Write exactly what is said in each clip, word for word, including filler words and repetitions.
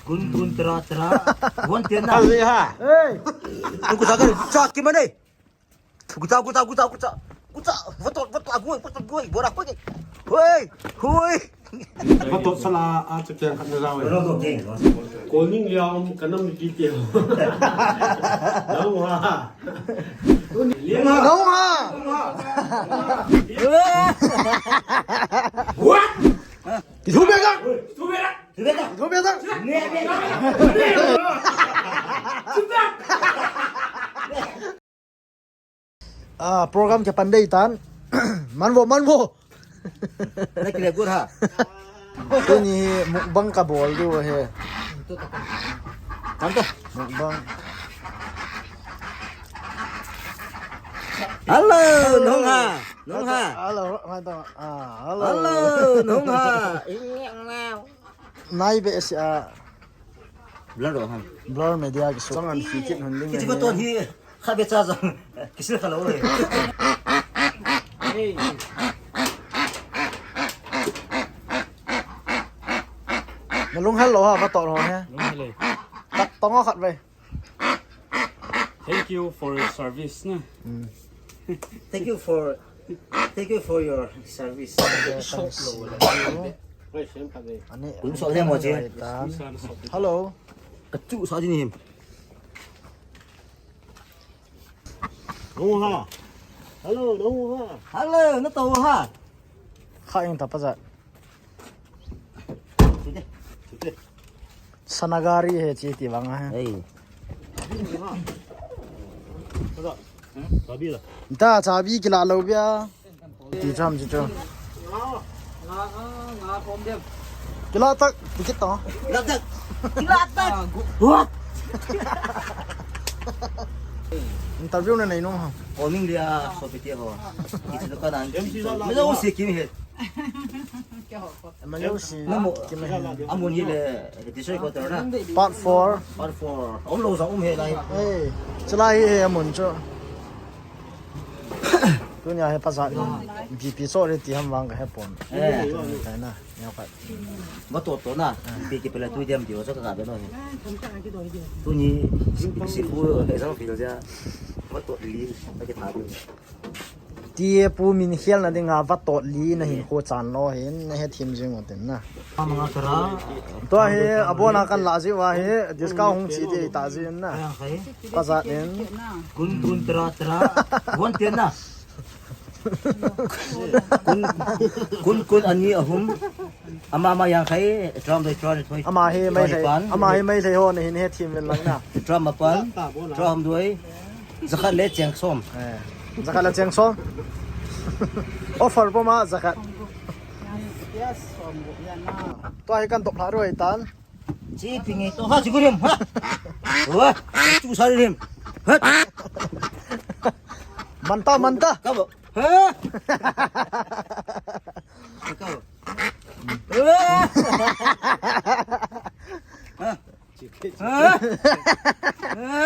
Kun kun tra tra. Wan tian na. Kali ha. Hey. Kucha kali, kucha kimane. Kucha, kucha, kucha, kucha. Kucha. Vatot, vatot, agoi, vatot, agoi. Bora koi. Hui, hui. Vatot sala a chakeng khat na jawe. Ronaldo keng. Koning liam kanam ni kiti. Nang ha. Nang ha. What? Kisu bega. Kisu bega. Ah, program ke pandai tan. Manvo, manvo. Nak kena gur ha. Tuni mukbang kabol diu he. Tanto. Mukbang. Hello, nong ha. Nong ha. Hello, hello. Ah, hello. Hello, nong ha. Nai be si a. Blur ro ham. Blur media kisu. Chang an fi kit hun ding. Kichi ko ton hi. Kha be cha jong. Kisil kha lo le. Hey. Nalung hal lo ha, vatot ho he. Lung hal le. Tong khat ve. Thank you for your service na. Thank you for, thank you for your service. Ani, kun so le mo che. Hello. Kachu sa din him. Nong ha. Hello, nong ha. Hello, na to ha. Kha ing ta pa ja. Sanagari he chi ti vang a he. Hey. Ta chabi kila lo bia. Ti cham chi chu. Kila tak ti kit to. Kila tak. Kila tak. What? Interview na nei no ha. Koning dia so piti ho. Kichi to ka dan. Majo si kim he. Majo si. Amun hi le, district quarter na. Part four. Part four. Om lo sa um he lai. Hey, chalai he amun chu. Tunia he pasal B P so re ti ham vang ka he pon. Eh. Kai na. Neo ka. Vatot to na. B P ki pela tu diam diu so ka ka be no he. Tuni si ku he sa fil ja. Vatot li ka ke ta. Ti pu min khel na dinga vatot li na hin kho chan lo hin na he thim jing u tin na. Tua hi abona kan la ji wa hi discount hung chi ti ta ji na. Pasal in. Kun kun tra tra. Wan tian na. Kun kun ani ahum. Ama ama yangkhai, tram doi tram doi. Ama hi mai thei, ama hi mai thei ho na hin he thim vel lang na. Tram mapan, tram doi. Jakhat le cheng som. Eh, jakhat le cheng som. Offer puma jakhat. Tua hi kan top lha roi tan. Chi pi nge to ha chi gurim ha. Wa, chu sa rim. Ha. Manta, manta. Ka bo. Ha. Ka bo. Ha. Ha. Ha.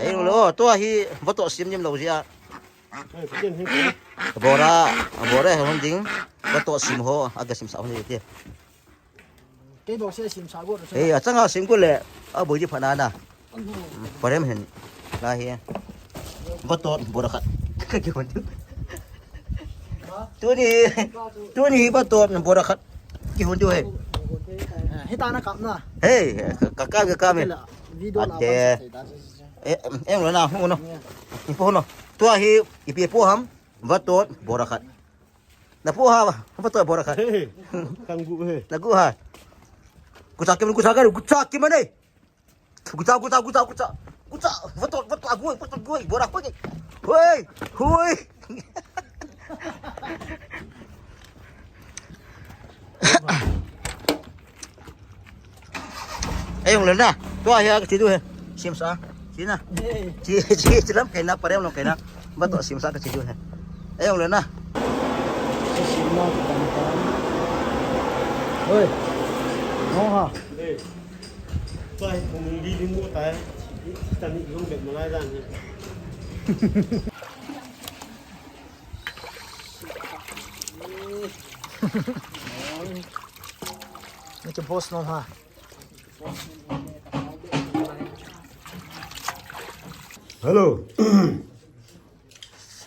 Ei lo, tua hi vatot sim nim lo sia. Bora, bora he hon ding. Vatot sim ho, aga sim sa hon ding. Kei bol se sim sa go. Ei, achanga sim go le. A boi di phana na. Parem hen. La hi. Vatot bora khat. Ka ki hon ding. Tuni, tuni vatot bora khat. Ki hon ding he. Hita na kap na. Hey, ka ka ka me. Video la. Ate. Eh, em lo na, hu no. Ipo no. Tua hi, ipi po ham. Vatot bora khat. Na po ha, vatot bora khat. Hey, kang gu he. Na gu ha. Kucha kim, kucha ka, kucha kim ne. Kucha, kucha, kucha, kucha. Kucha, vatot, vatot, agoi, vatot, agoi, bora koi. Hui, hui. Ei, hung le na. Tua hi a ka chi du he. Sim sa. Chi na. Chi, chi, chi lam kei na, parem long kei na. Vatot sim sa ka chi du he. Ei, hung le na. Sim na ka tam tam. Oi. Nong ha. Tua hi kung li li mu tai. Tani long bet malai dan hi. Naki boss nom ha. Hello.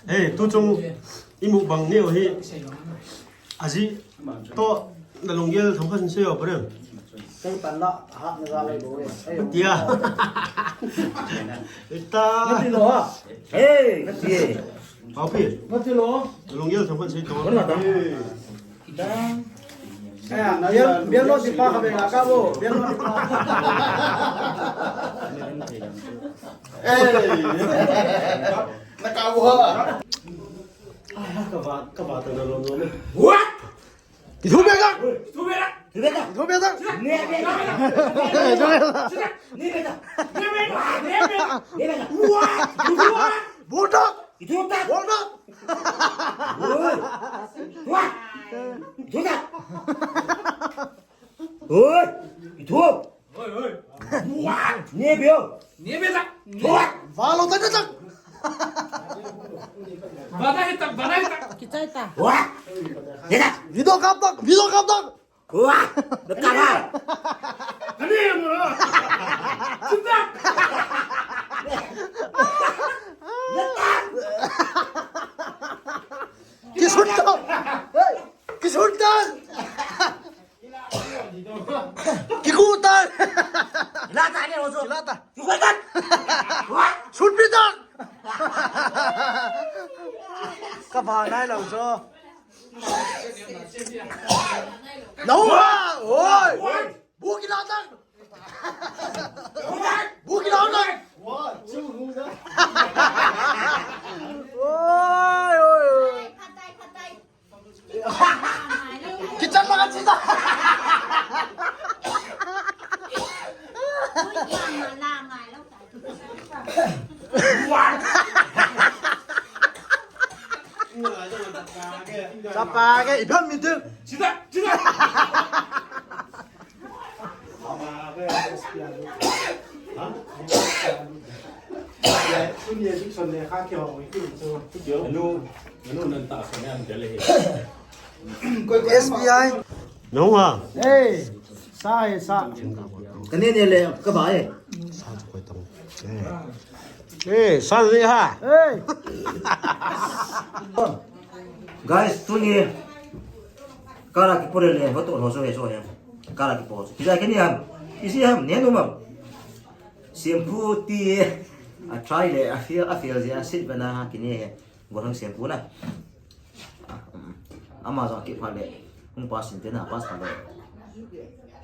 Hey, tu chung i mukbang neo hi. Aji to na lunggel thong khan se yo pare. Kei pan la ha na ga lai bo e. Tia. Ita. Mati lo ha. Hey, mati. Paopi. Mati lo. Na lunggel thong khan se to. Wala ta. Dang. Eh, biar, biar lo di pa ka be la ka bo. Biar lo di pa. Eh. Na ka bo ha. Ai, ka ba, ka ba ta na lo lo. What? Itu beda. Itu beda. Itu beda. Itu beda. Ni beda. Itu beda. Ni beda. Ni beda. Ni beda. What? What? Bodak. Itu tak. Bodak. Oi. Wah. Itu tak. Oi. Itu. Oi, oi. Wah. Ni bio. Ni bio tak. Wah. Valo tak tak. Bana hitak, bana hitak. Kita hitak. Wah. Hitak. Video kap tak, video kap tak. Wah, dekat lah. Ani yang mana? Sudah. Dekat. Kisundan. Hei, kisundan. Kikutan. Kilata ni, Oso. Kilata. Kikutan. Wah. Sunpitan. Kabanai lah, Oso. Nawa! Oi! Oi! Buki lang lang! Buki lang lang! Oi, oi, oi! Kichang lang ang sisa! Sapa ke iban mintu. Sida, sida. Anu, anu nan ta sa ne am dele he. S B I. No ha. Hey. Sa e sa. Kane ne le ka ba e. Sa chu koi tong. Eh, sa le ha. Hey. Guys, tuni kara ki pore le hoto ho so he so he. Kara ki pore. Kija kini ham. Isi ham ne no mam. Shampoo ti a try le a feel a feel je a sit bana ha kini he. Go hang shampoo na. Ama jong kipha le, hung pass in tena, pass pha le.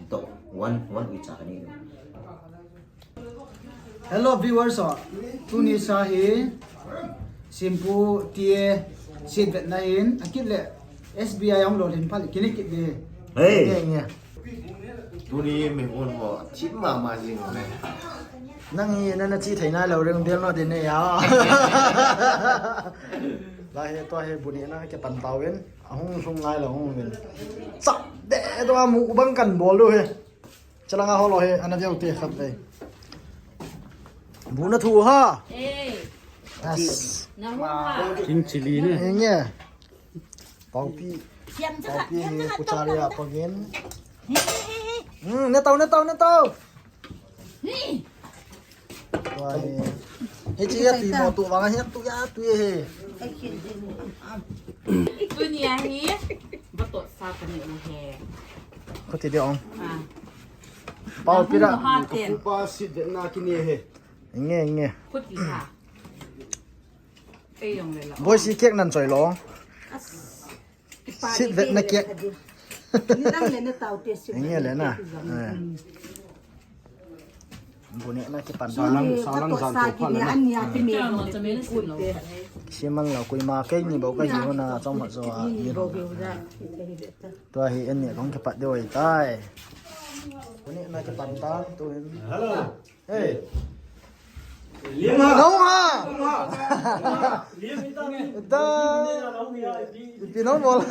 Dok, one, one ui cha kani. Hello viewers, oh. Tuni sa hi shampoo ti a sit vetna hin akit le S B I ang lo hin phal kini kit di. Hey. Nge, nge. Tuni mi un mo, thip mama jing le. Nang hi nana chi thei nai lo reng bel no din ne ya. La he to he bu nehna ke pan tau in. Ahung sung ngai lo hung vin. Chak de to amu bang kan bol lo he. Chalanga holo he ana veu te khat ve. Bu na thu ha. Eh. Yes. Na hu ha. King chili ne. Nge. Paopi. Paopi hi kuchari a pagin. Hmm, ne tau, ne tau, ne tau. Wah, hi chi ya tui mo tu vang hi tu ya tui he. Tuni a hi. Batot sa pani u he. Ko ti de ong. Ah. Paopi ra. Ba sit de na kini he. Nge, nge. Ko ti ha. Boy si kek nan choi lo. Sit vetna kek. Ni dang le na tau te sit. Nge le na. Eh. Bu nehna ke pan. Salang, salang jan to pha le na. Ani a ti me. Simang lo kui ma kei ni bo ka hi ho na chong ma zo a. Ni bo ge u da. Tua hi en ni kong ke pat de oi tai. Bu nehna ke pan ta tu hin. Hello. Hey. Liam ha. Nau ha. Liam ita ne. Ita. Ipi nau bol.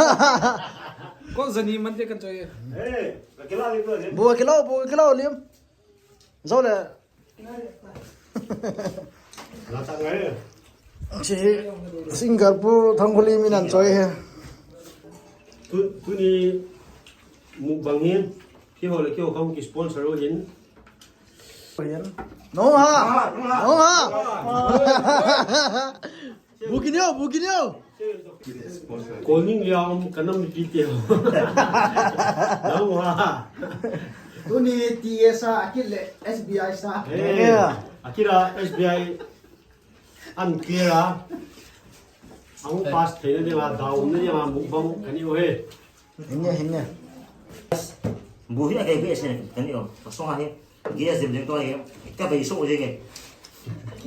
Ko jani man te kan choi. Hey, akila liam to. Bu akila, bu akila liam. Zo le. La ta ngai. Chi Singapore thang khuli mi nan choi he. Tu, tuni mukbang hin. Keiho le keiho kong ki sponsor u hin. No ha. No ha. Bukinyo, bukinyo. Koning lia um kanam ni pite. No ha. Tuni T S A akile S B I sa. Eh, akira S B I. An clear a. Ang pass thei na dia daw na dia mukbang kani o he. Hinne, hinne. Bu hi a kai be sen kani o. Pasong a he. Gas dim dim to he. Ka be so je ke.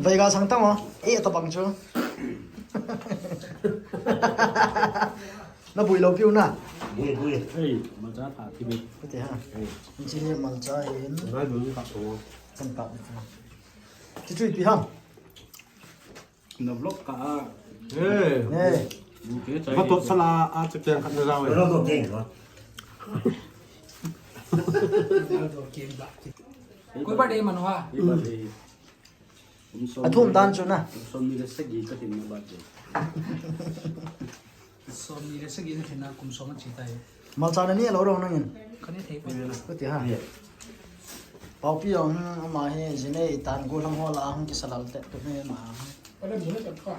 Vai ga sang tang o. E ta bang chu. Na bui lo piu na. Bui, bui. Hey, malcha tha ki be. Pute ha. Hey. Chi he malcha hin. Ngai bu ka so. Kan ka. Chi chu pi ham. Na vlog ka a. Eh. Eh. Bu ke chai. Ba tot sala a chu keng khat na jaw. Ba tot keng ba. Koi birthday mano ha? Koi birthday. Athum dan chu na. Som ni le sagi ka tin na birthday. Som ni le sagi na thina kum som a chi tai. Malcha na ni lo ro nangin. Kani thei pa. Ka ti ha. Paupi jong, hmm, ama hi jinei tan go lam ho la hung kisalal te tu ne ma. Wala mu ne ta ka.